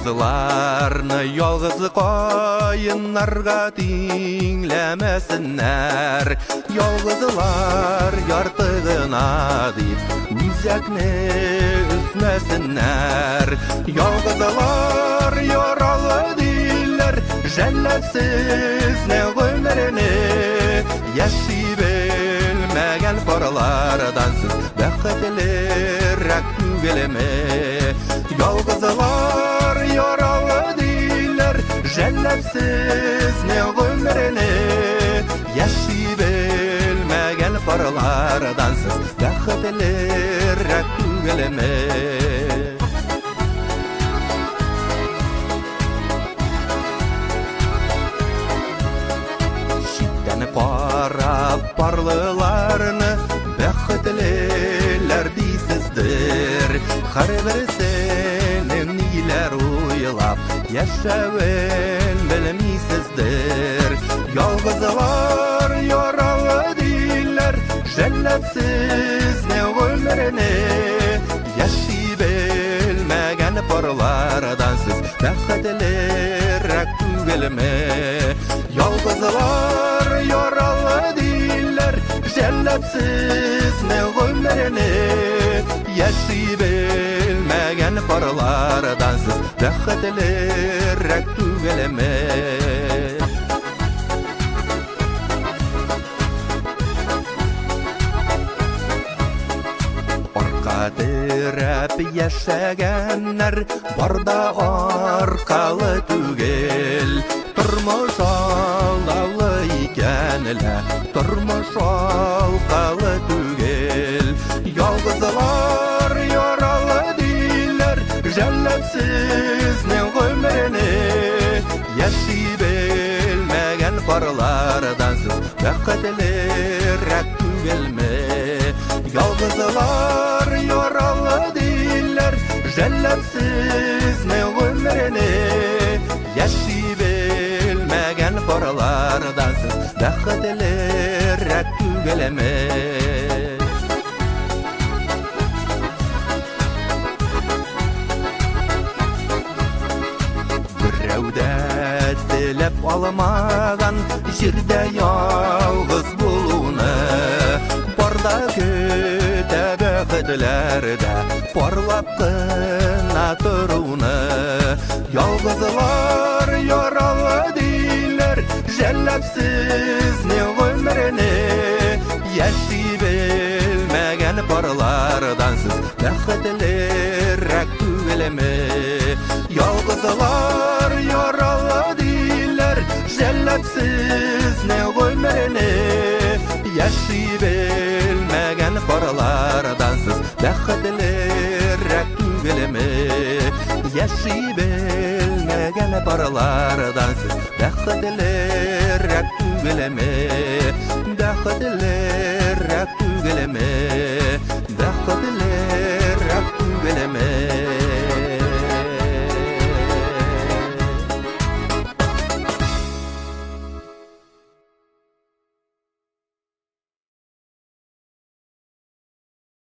Ялгызларны ялгыз каеннарга тиңләмәсеннәр. Ялгызлар ярты гына дип үзәкне өзмәсеннәр. Ялгызлар яралы диләр, жәлләп сезне гомерне. Яши белмәгән парлардан сез бәхетлерәк түгелме? Ялгызлар яралы диләр, жәлләп сезне гомерне. Яши белмәгән парлардан сез бәхетлерәк түгелме? Читтән карап парлыларны бәхетлеләр дисездер. Һәрберсенең ниләр уйлап яшәвен белмисездер. Ялгызлар яралы диләр, жәлләп сезне гомерне. Яши белмәгән парлардан сез бәхетлерәк түгелме? Ялгызлар яралы диләр, жәлләп сезне гомерне. Яши белмәгән парлардан сез бәхетлерәк түгелме? Арка терәп яшәгәннәр бар да аркалы түгел. Тормыш алалы икән лә, тормыш алкалы түгел. Ялгызлар яралы диләр, жәлләп сезнең гомерне. Яши белмәгән парлардан сез бәхетлерәк түгелме? Ялгызлар яралы диләр, жәлләп сезне гомерне. Яши белмәгән парлардан сез бәхетлерәк түгелме? Берәү дә теләп алмаган җирдә ялгыз булуны. Барда көтә бәхетләр дә парлап кына торуны. Ялгызлар яралы диләр, жәлләп сезне гомерне. Яши белмәгән парлардан сез бәхетлерәк түгелме? Ялгызлар яралы диләр, жәлләп сезне гомерне. Яши белмәгән парлардан сез бәхетлерәк түгелме? Яши белмәгән парлардан сез бәхетлерәк түгелме? Бәхетлерәк түгелме? Бәхетле